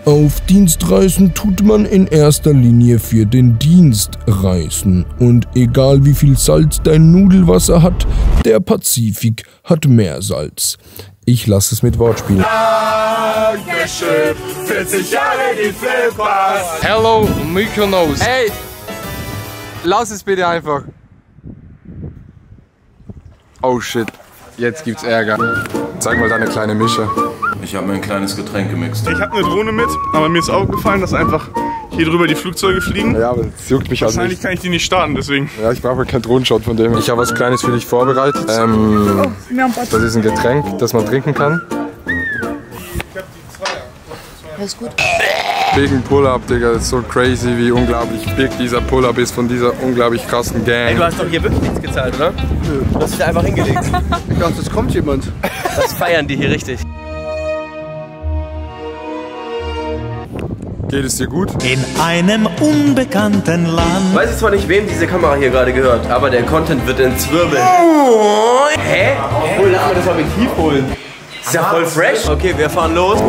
Auf Dienstreisen tut man in erster Linie für den Dienst reisen. Und egal wie viel Salz dein Nudelwasser hat, der Pazifik hat mehr Salz. Ich lasse es mit Wortspielen. Dankeschön, 40 Jahre die Flippers. Hello, Mykonos. Hey, lass es bitte einfach. Oh shit, jetzt gibt's Ärger. Zeig mal deine kleine Mische. Ich habe mir ein kleines Getränk gemixt. Ich habe eine Drohne mit, aber mir ist aufgefallen, dass einfach hier drüber die Flugzeuge fliegen. Ja, aber das juckt mich halt nicht. Wahrscheinlich kann ich die nicht starten, deswegen. Ja, ich brauche keinen Drohnenshot von dem. Ich habe was Kleines für dich vorbereitet. Das ist ein Getränk, das man trinken kann. Alles gut. Wegen Pull-Up, Digga, das ist so crazy, wie unglaublich big dieser Pull-Up ist von dieser unglaublich krassen Gang. Ey, du hast doch hier wirklich nichts gezahlt, oder? Nö. Du hast dich einfach hingelegt. Ich dachte, es kommt jemand. Das feiern die hier richtig. Geht es dir gut? In einem unbekannten Land. Ich weiß jetzt zwar nicht, wem diese Kamera hier gerade gehört, aber der Content wird entzwirbeln. Hä? Oh, lass mal das Objektiv holen. Ist ja voll fresh. Okay, wir fahren los.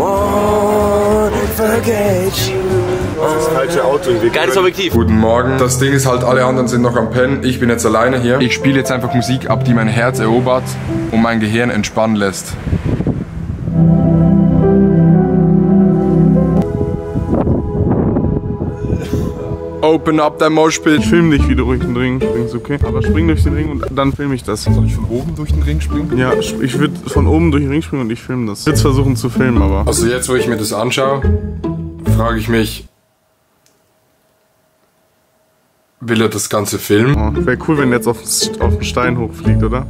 Das falsche Auto. Geiles Objektiv. Guten Morgen. Das Ding ist halt, alle anderen sind noch am Pennen. Ich bin jetzt alleine hier. Ich spiele jetzt einfach Musik ab, die mein Herz erobert und mein Gehirn entspannen lässt. Open up der Moshpit. Ich film dich, wie du durch den Ring springst, okay? Aber spring durch den Ring und dann film ich das. Soll ich von oben durch den Ring springen? Ja, ich würde von oben durch den Ring springen und ich film das. Ich würde es versuchen zu filmen, aber... Also jetzt, wo ich mir das anschaue, frage ich mich, will er das Ganze filmen? Oh, wäre cool, wenn er jetzt auf den Stein hochfliegt, oder?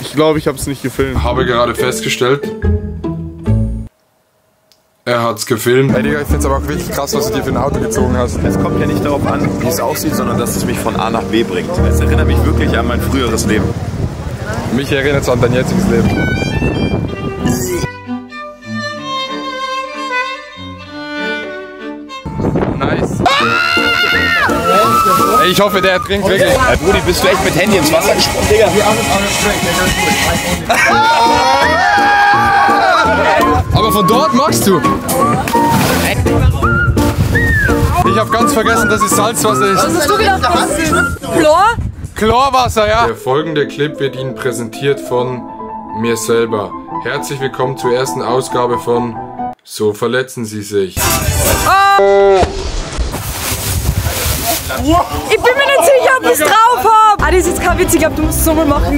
Ich glaube, ich habe es nicht gefilmt. Habe gerade festgestellt, er hat's gefilmt. Hey Digga, ich find's aber auch wirklich krass, was du dir für ein Auto gezogen hast. Es kommt ja nicht darauf an, wie es aussieht, sondern dass es mich von A nach B bringt. Es erinnert mich wirklich an mein früheres Leben. Mich erinnert es an dein jetziges Leben. Nice. Ey, ich hoffe, der trinkt wirklich. Hey Brudi, bist du echt mit Handy ins Wasser gesprungen, Digga? Aber von dort magst du. Ich hab ganz vergessen, dass es Salzwasser ist. Was hast du gedacht? Chlor? Chlorwasser, ja. Der folgende Clip wird Ihnen präsentiert von mir selber. Herzlich willkommen zur ersten Ausgabe von So verletzen Sie sich. Oh. Ich bin mir nicht sicher, ob ich es drauf habe. Ah, das ist jetzt kein witzig, aber du musst es nochmal machen.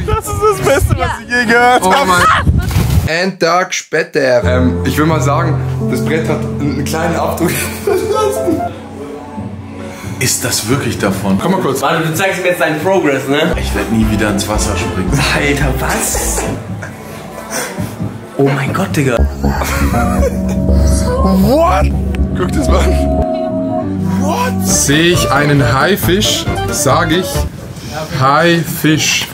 Das ist das Beste, was ich je gehört habe. Ein Tag später. Ich will mal sagen, das Brett hat einen kleinen Abdruck. Ist das wirklich davon? Komm mal kurz. Warte, du zeigst mir jetzt deinen Progress, ne? Ich werde nie wieder ins Wasser springen. Alter, was? Oh mein Gott, Digga. What? Guck das mal an. What? Sehe ich einen Haifisch, sage ich Haifisch.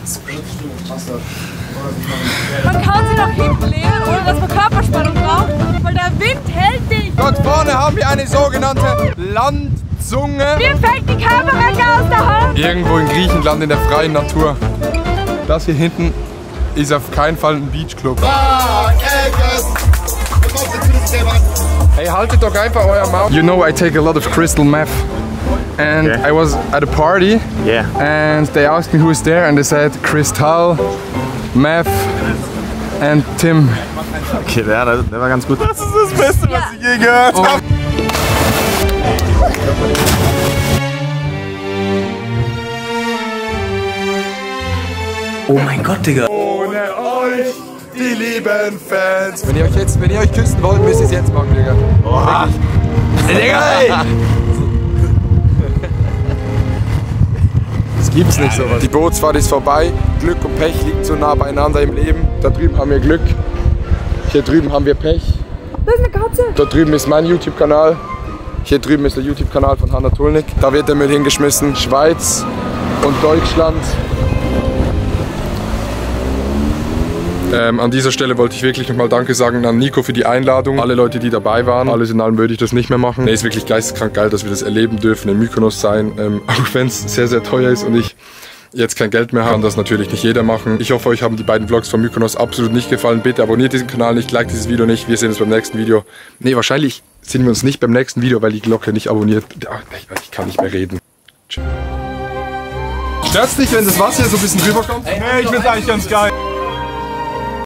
Man kann sie nach hinten lehnen, ohne dass man Körperspannung braucht, weil der Wind hält dich. Dort vorne haben wir eine sogenannte Landzunge. Mir fällt die Kamera gar aus der Hand. Irgendwo in Griechenland in der freien Natur. Das hier hinten ist auf keinen Fall ein Beachclub. Hey, haltet doch einfach euer Maul. You know I take a lot of crystal meth. And I was at a party. Yeah. And they asked me who is there and they said Crystal, Meth and Tim. Okay, der war ganz gut. Das ist das Beste, was ich je gehört habe. Oh mein Gott, Digga. Ohne euch, die lieben Fans. Wenn ihr euch küssen wollt, müsst ihr es jetzt machen, Digga. Oha. Digga, ey. Das gibt's nicht sowas. Die Bootsfahrt ist vorbei. Glück und Pech liegen so nah beieinander im Leben. Da drüben haben wir Glück. Hier drüben haben wir Pech. Das ist eine Katze. Da drüben ist mein YouTube-Kanal. Hier drüben ist der YouTube-Kanal von Hanna Tulnik. Da wird der Müll hingeschmissen. Schweiz und Deutschland. An dieser Stelle wollte ich wirklich nochmal Danke sagen an Nico für die Einladung. Alle Leute, die dabei waren. Alles in allem würde ich das nicht mehr machen. Nee, ist wirklich geisteskrank geil, dass wir das erleben dürfen, in Mykonos sein. Auch wenn es sehr, sehr teuer ist und ich jetzt kein Geld mehr haben, kann das natürlich nicht jeder machen. Ich hoffe, euch haben die beiden Vlogs von Mykonos absolut nicht gefallen. Bitte abonniert diesen Kanal nicht, liked dieses Video nicht. Wir sehen uns beim nächsten Video. Ne, wahrscheinlich sehen wir uns nicht beim nächsten Video, weil die Glocke nicht abonniert. Ich kann nicht mehr reden. Stört's dich, wenn das Wasser so ein bisschen rüberkommt? Nee, ich find's eigentlich ganz geil.